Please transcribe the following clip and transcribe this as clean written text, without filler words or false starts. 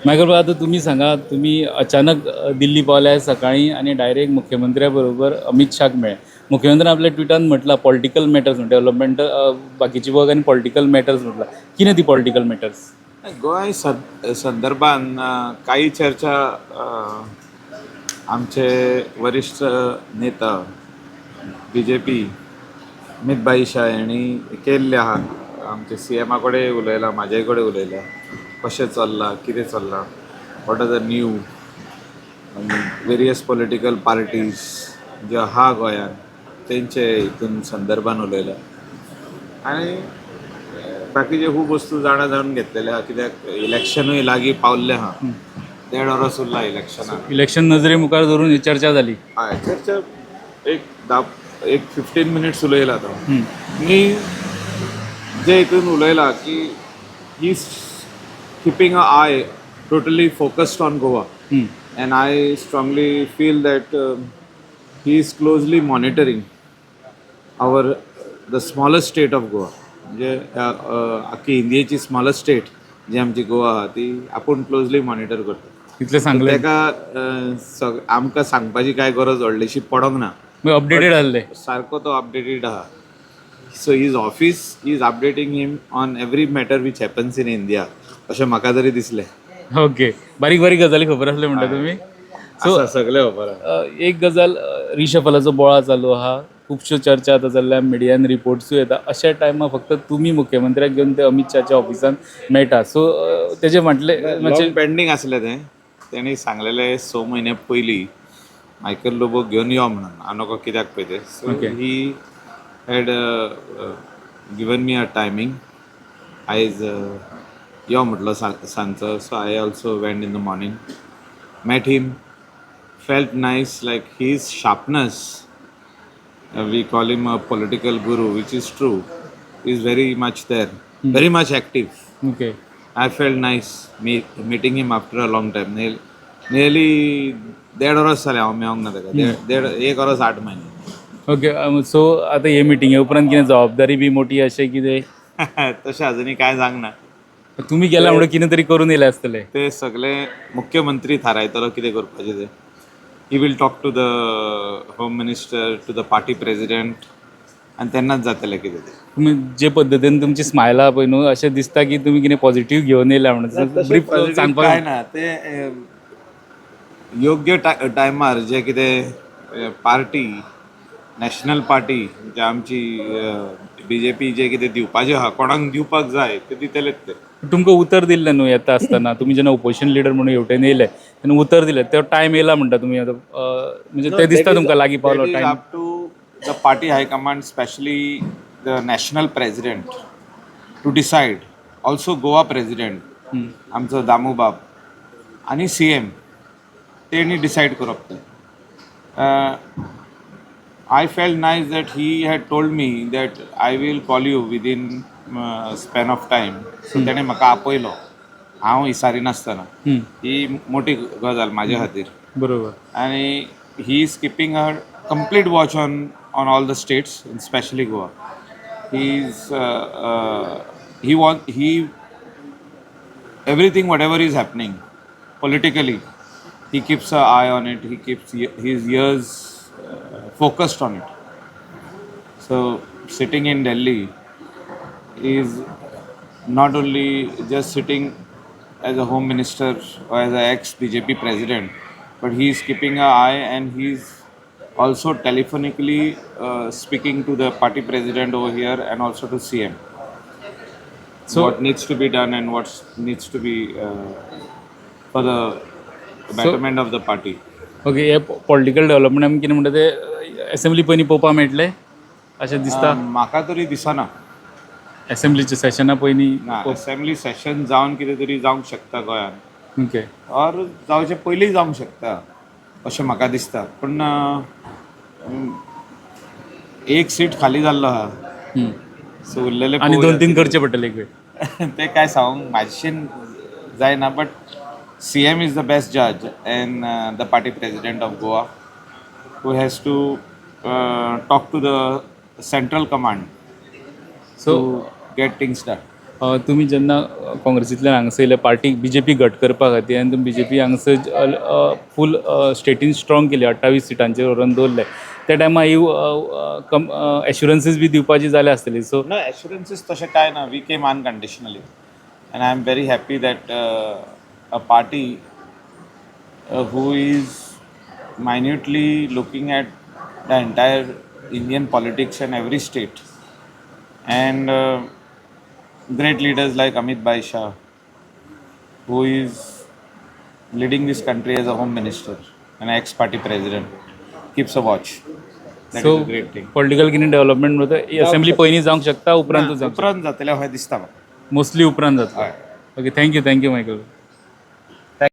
Michael, आतां तुमी सांगा, तुमी अचानक दिल्ली पावले सकाळी आनी डायरेक्ट मुख्यमंत्र्या बरोबर अमीत शाक मेळ्ळे. मुख्यमंत्र्यान आपल्या ट्विटान म्हटलां पॉलिटिकल मॅटर्स, डेव्हलपमेंट बाकीची वर्क आनी पॉलिटिकल मॅटर्स म्हटलां. कितें ती पॉलिटिकल मॅटर्स? गोंय संदर्भान काही चर्चा आमचे वरिष्ठ नेता बीजेपी अमित शाह यांनी केल्ले आहा. आमचे सीएमा कडेन उलयला, म्हाजे कडेन उलयला, कशें चल्लां, कितें चल्लां, what are the new various political parties ज्यो आहा गोंयांत तेंचे हितून संदर्भान उलयला आनी बाकीचे खूब वस्तू जाणा जावन घेतलेले आहा, कित्याक इलेक्शनूय लागीं पावल्लें आहा. देड वर्स उरला इलेक्शनाक. इलेक्शन नजरे मुखार धरून ही चर्चा जाली? हय, चर्चा एक धा एक 15 मिनिट्स उलयला तो. मी जे हितून उलयला की he is keeping a eye totally focused on Goa and I strongly feel that he is closely monitoring our the smallest state of Goa. म्हणजे आख्खी इंडियेची स्मॉलेस्ट स्टेट जी आमची गोवा आहा, ती आपूण क्लोजली मॉनिटर करता. तितलें सांगलें? ताका आमकां सांगपाची कांय गरज व्हडलीशी पडोंक ना. अपडेटेड आहले. सारको तो अपडेटेड आहा. So his office is updating him on every matter which happens in India, अशें म्हाका तरी दिसलें. ओके, बारीक बारीक गजाली खबर आसल्यो म्हणटा तुमी. सो आसा, सगळें खबर आहा. एक गजाल, रिशफलाचो बोळा चालू आहा, खुबश्यो चर्चा आतां जाल्ल्या, मिडियान रिपोर्ट्सूय येता. अशा टायमार फक्त तुमी मुख्यमंत्र्याक घेवन ते अमीत शाहच्या ऑफिसान मेळटा, सो तेजे म्हटलें मातशें. पेंडींग आसलें तें. तेणी सांगलेलें 6 म्हयने पयलीं मायकल लोबो घेवन यो म्हणून, हांव नको कित्याक पळय तें. So he had given me a timing. आयज यो म्हटलो सांजचो. So I also went in the morning, met him, felt nice, like his sharpness, we call him a political guru, which is true, is very much there, very much active. I felt nice meeting him after a long time. Nearly देड वर्स जालें हांव मेळोंक ना ताका, देड देड एक वर्स 8 म्हयने. ओके, सो आतां हे मिटिंगे उपरांत कितें जबाबदारी बी मोठी अशें कितें? तशें अजुनूय कांय जावंक ना. तुमी गेला म्हणून कितें तरी करून येयले आसतले. ते सगळे मुख्यमंत्री थारायतलो कितें करपाचें तें. He will talk to the home minister, to the party president आनी तेन्नाच जातलें कितें तें. तुमी जे पद्दतीन तुमची स्मायल आहा पळय न्हू, अशें दिसता की तुमी कितें पॉझिटिव्ह घेवन येयला म्हणून. ब्रीफ काय सांगपाक. ना, ते योग्य टायमार जे कितें पार्टी, नॅशनल पार्टी म्हणजे आमची बीजेपी, जे कितें दिवपाचें आहा, कोणाक दिवपाक जाय ते दितलेच ते. तुमकां उतर दिल्लें न्हू येता आसतना, तुमी जेन्ना ओपोजिशन लिडर म्हणून हेवटेन येयले तेन्ना उतर दिलें, तो टायम येयला म्हणटा तुमी आतां, म्हणजे ते दिसता तुमकां लागीं पावलो time? Up to the party high command, specially the national president to decide, also Goa president आमचो दामूबाब आनी सीएम, तेणी डिसायड करप तें. I felt nice that he had told me that I will call you within span of time. So तेणें म्हाका आपयलो हांव इसारिनासतना. ही मोठी गजाल म्हाजे खातीर. आणि he is keeping a complete watch on all the states, specially Goa. He is he want he everything, whatever is happening politically, he keeps a eye on it. He keeps his ears focused on it. So sitting in Delhi is not only just sitting as a home minister or as a ex BJP president, but he is keeping a eye and he is also telephonically speaking to the party president over here and also to CM. What needs to be done and what needs to be for the betterment of the party. Okay, hey political development आमी कितें म्हणटा ते assembly पयलीं पळोवपाक मेळटलें अशें दिसता? म्हाका तरी दिसना. एसेंब्लीच्या सेशना पयलीं? ना, असेंब्ली सेशन जावन कितें तरी जावंक शकता गोंयांत ऑर जावचे पयलीं जावंक शकता अशें म्हाका दिसता. पूण एक सीट खाली जाल्लो आहा, सो उरलेले आनी पळोवया. दोन तीन करचे पडटले एक वेळ. ते काय सांगूंक म्हाजेन जायना, but CM is the best judge and the party president of Goa, who has to talk to the central command so to get things done. तुमी जेन्ना काँग्रेसींतल्यान हांगासर येयले, पार्टी बीजेपी घट करपा खातीर, आनी तुमी बीजेपी हांगासर फूल स्टेटीन स्ट्रॉंग केली, 28 सिटांचेर व्हरून दवरले, त्या टायमार ही कम एश्युरन्सीस बी दिवपाची जाल्या आसतली, सो No assurances तशें कांय ना. We came unconditionally and I am very happy that a party who is minutely looking at the entire Indian politics and every state and great leaders like Amit Bhai Shah, who is leading this country as a home minister and ex-party president, keeps a watch. That so is a great thing. Political कितें development म्हणटा, assembly पयलीं जावंक शकता, उपरांतूच जावंक उपरांत जातलें अशें दिसता म्हाका. मोस्टली उपरांत जातलो. हय. Okay, thank you, thank you, Michael.